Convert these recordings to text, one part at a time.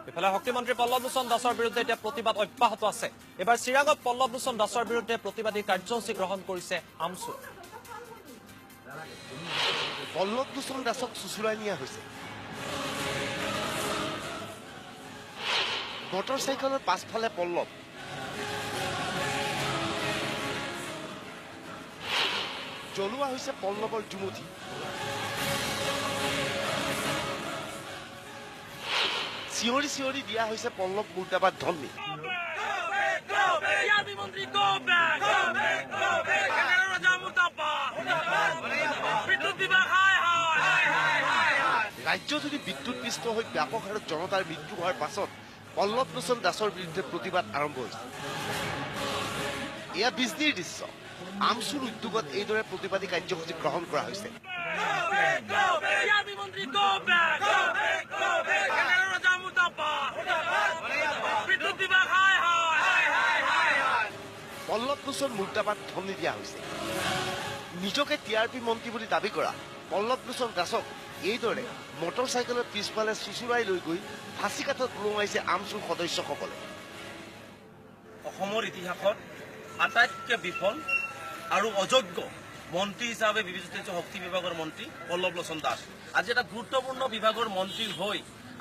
ইফালে শক্তিমন্ত্ৰী পল্লৱ লোচন দাসৰ বিৰুদ্ধে এতিয়া প্ৰতিবাদ অব্যাহত আছে। এবাৰ চিৰাঙত পল্লৱ লোচন দাসৰ বিৰুদ্ধে প্ৰতিবাদী কাৰ্যসূচী গ্ৰহণ কৰিছে আমছু। পল্লৱ লোচন দাসক চুচুৰাই নিয়া হৈছে। মটৰ চাইকেলৰ পাছফালে পল্লৱ। জ্বলোৱা হৈছে পল্লৱৰ জুমুঠি। চিঞৰি চিঞৰি দিয়া হৈছে পল্লৱ মুৰ্দাবাদ ধ্বনি। ৰাজ্যজুৰি বিদ্যুৎপৃষ্ট হৈ ব্যাপক হাৰত জনতাৰ মৃত্যু হোৱাৰ পাছত পল্লৱ লোচন দাসৰ বিৰুদ্ধে প্ৰতিবাদ আৰম্ভ হৈছে। এয়া বিজনীৰ দৃশ্য। আমছুৰ উদ্যোগত এইদৰে প্ৰতিবাদী কাৰ্যসূচী গ্ৰহণ কৰা হৈছে। পল্লৱ লোচন মুৰ্দাবাদ ধ্বনি দিয়া হৈছে। নিজকে টিআৰপি মন্ত্ৰী বুলি দাবী কৰা পল্লৱ লোচন দাসক এইদৰে মটৰ চাইকেলৰ পিছফালে চুচুৰাই লৈ গৈ ফাঁচী কাঠত ওলোমাইছে আমছুৰ সদস্যসকলে। অসমৰ ইতিহাসত আটাইতকৈ বিফল আৰু অযোগ্য মন্ত্ৰী হিচাপে বিবেচিত হৈছে শক্তি বিভাগৰ মন্ত্ৰী পল্লৱ লোচন দাস। আজি এটা গুৰুত্বপূৰ্ণ বিভাগৰ মন্ত্ৰী হৈ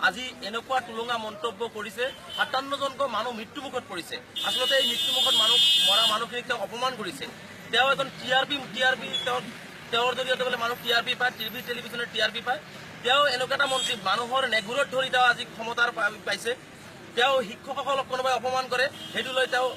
আজি এনেকুৱা টুলুঙা মন্তব্য কৰিছে। ৫৭জনকৈ মানুহ মৃত্যুমুখত পৰিছে। আচলতে এই মৃত্যুমুখত মানুহ মৰা মানুহখিনিক তেওঁ অপমান কৰিছে। তেওঁ এজন টিআৰপি তেওঁৰ জৰিয়তে বোলে মানুহ টিআৰপি পায়, টিভি টেলিভিশ্যনৰ টিআৰপি পায়। তেওঁ এনেকুৱা এটা মন্ত্ৰী, মানুহৰ নেগুৰত ধৰি তেওঁ আজি ক্ষমতাৰ পাইছে। তেওঁ শিক্ষকসকলক কোনোবাই অপমান কৰে সেইটো লৈ তেওঁ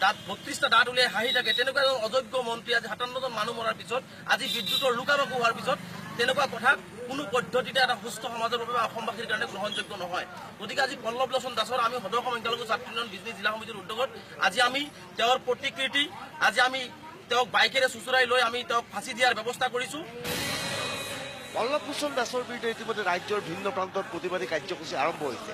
দাঁত ৩২টা দাঁত উলিয়াই হাঁহি থাকে। তেনেকুৱা এজন অযোগ্য মন্ত্ৰী আজি ৫৭জন মানুহ মৰাৰ পিছত, আজি বিদ্যুতৰ লুকাবাকু হোৱাৰ পিছত তেনেকুৱা কথা কোনো পদ্ধতিতে এটা সুস্থ সমাজৰ বাবে বা অসমবাসীৰ কাৰণে গ্ৰহণযোগ্য নহয়। গতিকে আজি পল্লৱ লোচন দাসৰ আমি সদৌ অসম সংখ্যালঘু ছাত্ৰ ইউনিয়ন বিজনী জিলা সমিতিৰ উদ্যোগত আজি আমি তেওঁৰ প্ৰতিকৃতি, আজি আমি তেওঁক বাইকেৰে চুচুৰাই লৈ আমি তেওঁক ফাঁচি দিয়াৰ ব্যৱস্থা কৰিছোঁ। পল্লৱ লোচন দাসৰ বিৰুদ্ধে ইতিমধ্যে ৰাজ্যৰ ভিন্ন প্ৰান্তত প্ৰতিবাদী কাৰ্যসূচী আৰম্ভ হৈছে।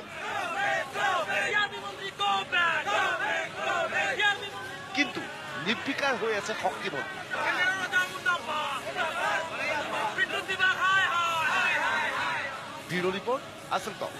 কিন্তু নিৰ্বিকাৰ হৈ আছে শক্তিমন্ত্ৰী। Bureau report, Assam talk.